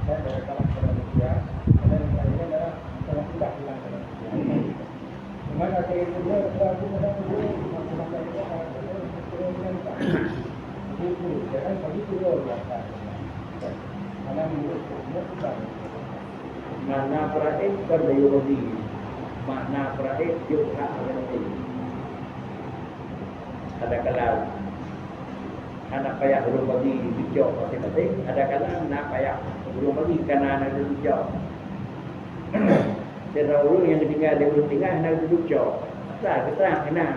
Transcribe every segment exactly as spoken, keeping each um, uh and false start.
Dan dalam kalangan manusia, ada yang lainnya adalah masalah tidak hilang dalam manusia. Cuman ada yang kedua, ada aku kadang dulu, aku makan itu, ada yang keturunan tak. Buku, jangan bagi kedua biasa. Karena menurut semua kita. Makna Qurain kon bayu bagi. Makna Qurain jeuet hak ureueng laén. Ada kalam. Hana payah ureueng bagi dicok maséng-maséng, ada kalam na payah ureueng bagi kana na dicok. Sidroe ureueng nyang geutinggai lé ureueng tinggai hana dicok. Asai geutrang keunan.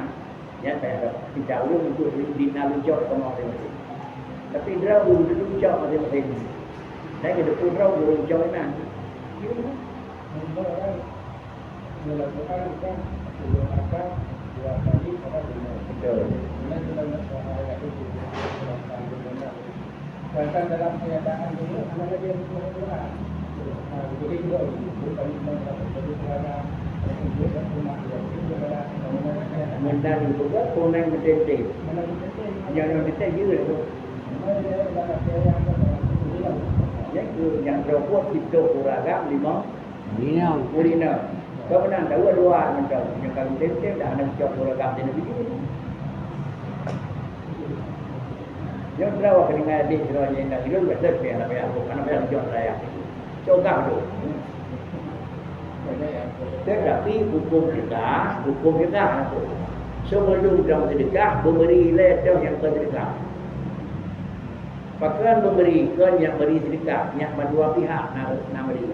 Nyan payah pinta ureueng untuk dina dicok sama maséng-maséng. Tapi droe ureueng dicok maséng-maséng. Dan keudepan droe ureueng cok inan. Betul. Sedangkan dalam kenyataan dulu, anak lagi yang berdoa. Nah, jadi juga, bukan cuma dapat jadi pengajar, tapi juga rumah dia, jadi juga, menang juga, punang beuteuntèe. Menang beuteuntèe. Nyang, nyang beuteuntèe jeuet tu. Nyang tu, nyang droe buet siplôh ureueng agam limong. Limong. Ureueng inong. Kau menang tahu dua mentang. Nyang kami tém-tém dah aneuk cok ureueng agam di negeri. Nyang droe keudeungan adik droe nyang inong ilôn, beutôi pih aneuk ayah, aneuk ayah jok raya. Cok gah tu. Tetapi hukum sedekah, hukum sedekah tu. Sebelum dong sedekah, memberi lé teuh nyang keu sedekah. Pakon memberi, kon nyang beri sedekah, nyang mandua pihak na, na beri.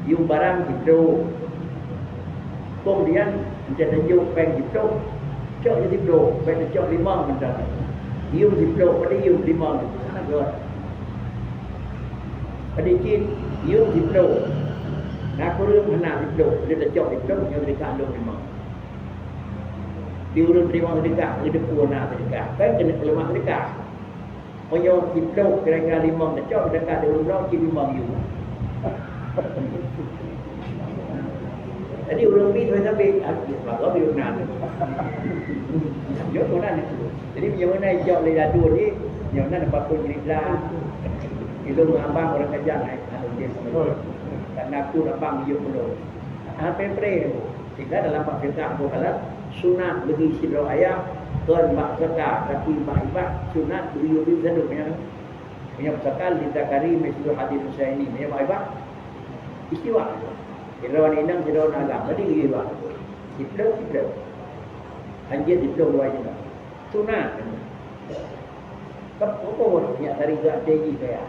Yum barang siplôh. Kemudian, meunyoe tanjok péng siplôh, cok siplôh, bék tacok limong mantong. Yum siplôh, padum yum limong. Hana göt. Padum cit, yum siplôh. Na kureueng hana siplôh, lé tacok siplôh, nyoe teuka lôn limong. Di ureueng teurimong sedekah, geuteupeue na sedekah. Kan keuneuk peuleumah sedekah. Meunyoe siplôh kira-kira limong tacok, sedekah di ureueng droe cit limong yum. Jadi ureueng bi sabe-sabe, ah, maka bi na. Jok na itu. Jadi meunyoe na ijok lé ladôm ni, meunyoe na dapat pun cerita. Itu mengambang orang kejang, eh, kalau dia. Karena aku dapat bijak belum. Apa pre? Sehingga dalam bab fiqah Abu Halal, sunat bagi sidroe ayah, kon bak zakat, tapi bak hibah, sunat bagi ureueng sadum nyan. Meunyoe zakat, lidzakari mithlu hadzil unsayyaini. Meunyoe bak hibah, istiwa. Sidroe inong, sidroe agam. Jadi bagi hibah. Siplôh, siplôh. Hanjeuet siplôh dua inong. Sunat. Keupeue nyak tari geuh até jih kaya.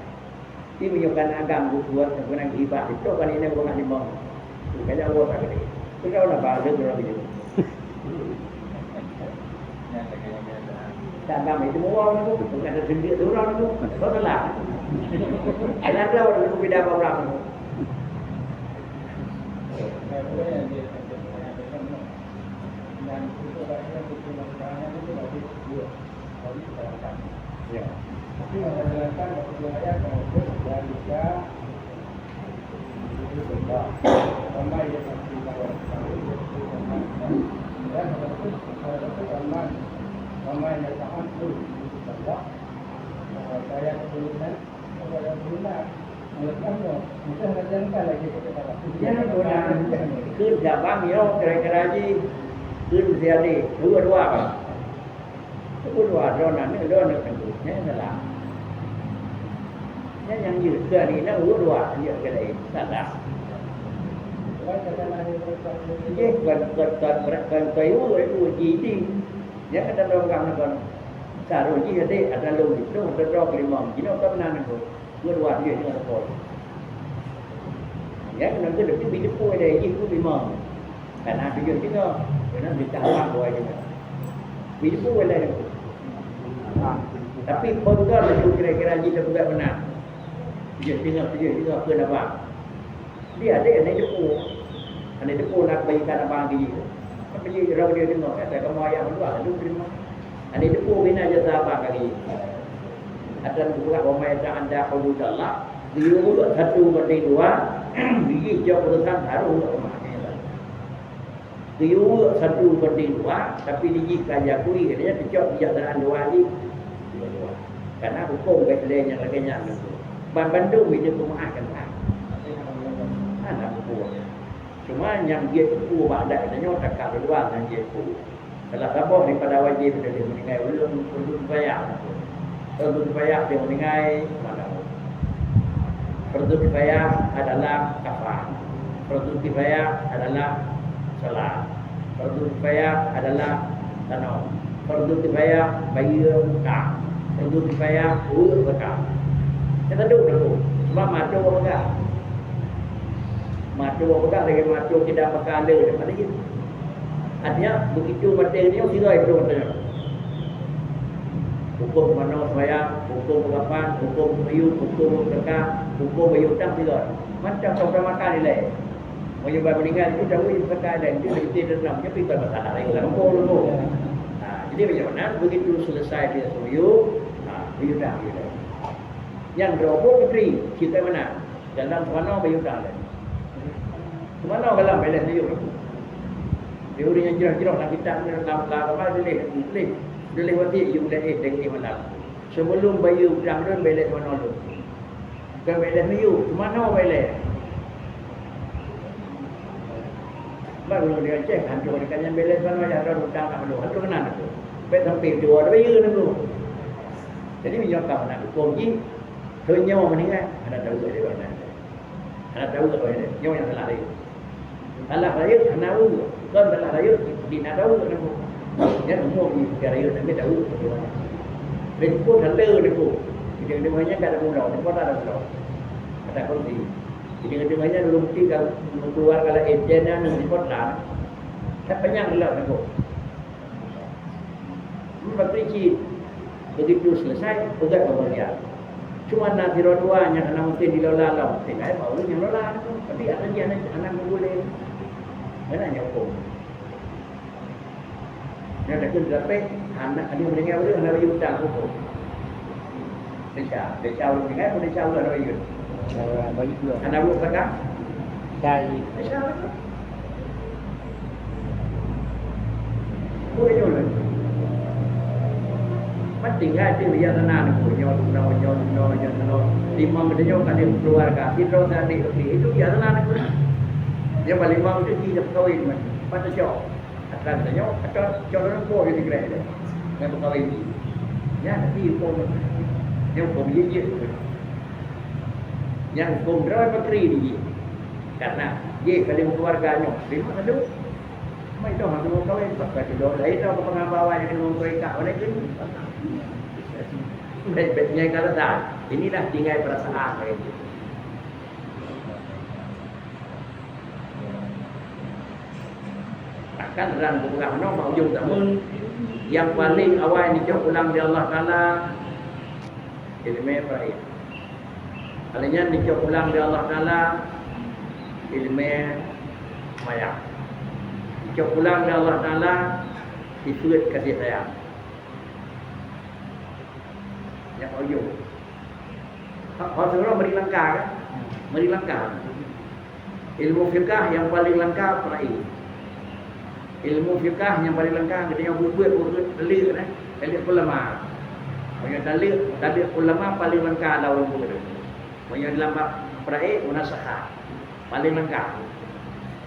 Tapi meunyoe kan agam buet-buet, guna geuhibah, itu kan inong beungah limong. Kaya Allah tak gede. Sudah lah, balik orang itu. Tak agam itu mau orang itu, bukan ada sendiri tu orang itu. Kau telah. Ada orang itu beda apa orang itu. Dan itu adalah yang kita lakukan. Ya. Tapi pada dalam kan waktu ayat dan itu dari kita, ramai yang masih dalam, dan itu, itu ramai, ramai yang tahan tu, Allah. Saya keturunan, saya keturunan. Nyan guna keu cabang nyoe kira-kira jih keu siadik dua-dua bang. Dua-dua droe aneuk, droe aneuk teungku. Nyan salah. Nyan nyang jeuet keu aneuk inong dua-dua, jeuet keu laén. Salah. Jih kon, kon, kon, kon, kon, kon, jih, jih. Nyan kata droe ureueng nyan kon. Saroe jih adik, ada lôn jih, lôn ada droe keulimong. Jinoe ka meunan nyan. Dua-dua jih ngon apo. Ya, keunan keuh, tapi biteupeu ada jih tu limong. Karena tujuh tinggal. Keunan bintang awak dua tinggal. Biteupeu ada. Tapi pon ka laju kira-kira jih dah peugah beuna. Tujuh tinggal, tujuh tinggal, peue na ba. Dia ada yang depo. Ada depo nak bayi tanah bang di. Tapi dia orang dia dengar, kata kamu ayah berdua, lalu terima. Ada depo bina jasa abang kali. Ada buka pemain anda hudud Allah. Dia urut satu banding dua. Biji jauh urusan harus urut rumah. Dia urut satu banding dua, tapi biji kaya kui katanya pecah bijaksana dua ni. Dua-dua. Karena hukum baik lain yang lagi nyan. Ban bandum itu peumaafkan. Hana peue. Cuma nyang jeuet peue bak adat geutanyoe takah keuluwa nyang jeuet peue. Salah saboh daripada wajéb dari meuninggai ureuëng, fardu kifayah. Fardu kifayah dari meuninggai mana? Fardu kifayah adalah kafan. Fardu kifayah adalah salat. Fardu kifayah adalah tanoh. Fardu kifayah bayeue zakah. Fardu kifayah ureuëng zakah. Kita duduk dulu. Sebab mata orang pegang. Mata orang pegang lagi mata kita pakai ada. Ada je. Artinya, begitu mata dia, sira itu matanya. Hukum mana sembahyang, hukum pengapan, hukum meyup, hukum bersedekah, hukum bayar utang, sira. Macam kau makan nilai. Meunyoe ban meuninggai tu, tahu yang kata dan itu lebih tenang, tapi bukan masalah lain lah, kampung tu. Ha, jadi macam mana, begitu selesai dia sembahyang, ha, dia dah, dia dah. Yang drobo putri, kita mana? Dalam semana bayar utang lain. Semana dalam belah sembahyang. Dia urang yang jelas-jelas nak kita ni dalam, dalam apa, boleh, boleh, boleh wajib, you boleh, eh, dengan mana? Sebelum bayar utang tu, belah semana tu. Bukan belah miyup, keu manoe belah. Baru dia cek, hantu dekat yang belah manoe, yang ada utang nak manoe. Hantu kena tu. Baik sampai dua, ada bayeue tu. Jadi, meunyoe ka meunan huköm jih, tanyoe meunan, hana tahu ada mana. Hana tahu ada mana. Nyoe nyang salah dia. Salah rayeuk hana ureuëng, kon salah rayeuk di na rayeuk nangku. Nyan umum di tiga rayeuk nangku tahu. Risiko sale nangku. Kita kena banyak kada pulau, nangku tak ada pulau. Kata kunci. Kita kena banyak dulu mesti kalau keluar kalau ejen nang di kota. Tak banyak gelap nangku. Berprinsip, begitu selesai, peugah pembagian. Cuma na sidroe dua nyang hana mungkin dilola lom, tinggai bak ureuëng nyang lola tu. Tapi anak dia anak, anak mengguling. Mana nyang hukum? Nyang takut sampai anak dia meninggal ureuëng hana bagi utang hukum. Desya, desya ureuëng meninggal pun desya Allah hana bagi. Hana buat sedekah? Desya. Boleh nyoe lé. Mati ngai teuh ya sana ni, nyoe, nyoe, nyoe, nyoe, nyoe, nyoe. Lima geutanyoe ka lheueh keuluwarga, sidroe sadik lé. Itu ya sana ni. Dia paling mau tu dia kawin man. Patut cok. Akan tanyoe, atau cok dalam po dia segera dia. Ngan kawin ni. Ya, tapi hukum. Dia hukum dia je. Yang hukum droe menteri ni je. Karena dia paling keluarga nyoe. Lima satu. Mai dong aku mau kawin, pakai kedua lain tau ke pengabawan yang mau kawin kak mana tu. Baik-baiknya kalau dah, inilah tinggai perasaan mereka. Takkan orang bukan no mak ujung zaman yang paling awal dicok pulang di Allah Taala, ilmu Ibrahim. Kali nyan dicok pulang di Allah Taala, ilmu maya. Dicok pulang di Allah Taala, sifat kasih sayang. Yang ujung. Hak, hak sebenarnya meri langkah kan? Meri langkah. Ilmu fiqah yang paling langkah pera'i. Ilmu fiqah yang paling langkah, kita yang buat buat buat telik kan? Telik ulama. Punya telik, telik ulama paling langkah lawan buat. Punya dalam bab pera'i, munasahah. Paling lengkap.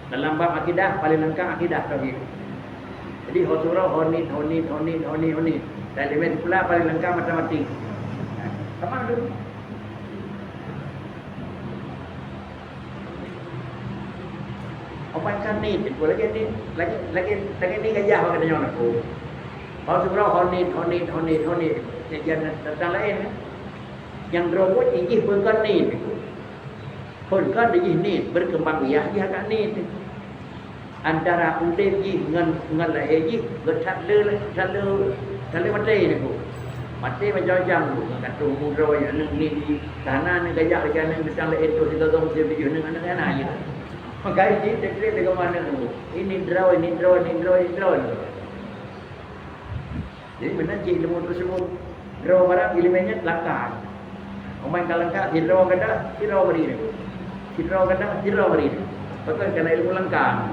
Dalam bab akidah, paling lengkap akidah tauhid. Jadi, ho surah, ho nit, ho nit, ho nit, ho nit, ho nit. Dan di pula paling lengkap matematik. Sama tu. Opan kan nit, lagi nit, lagi, lagi, lagi nit gajah bak geutanyoe aku. Ho surah, ho nit, ho nit, ho nit, ho nit. Jadi, datang lain. Nyang droe buet jih bukan nit. Phôn ka dijih nit, berkembang biak jih agak nit. Antara udeb jih ngon, ngon lahé jih, geuthat le, that le, that le maté niku. Maté macam-macam tu, ngon katuh mudroe, ngon nit jih. Kana nit gajah, kana nit gajah, nit tu, tiga gong, tiga tujuh, nit anak-anak jih. Maka jih, teklek dengan mana tu. Ini droe, ini droe, ini droe, ini droe. Jadi, meunan cit ilmu tersebut. Droe barang ilmu nyan langkah. Umat ka langkah, sidroe gata, sidroe beri dia. Sidroe gata, sidroe beri dia. Betul kena ilmu langkah.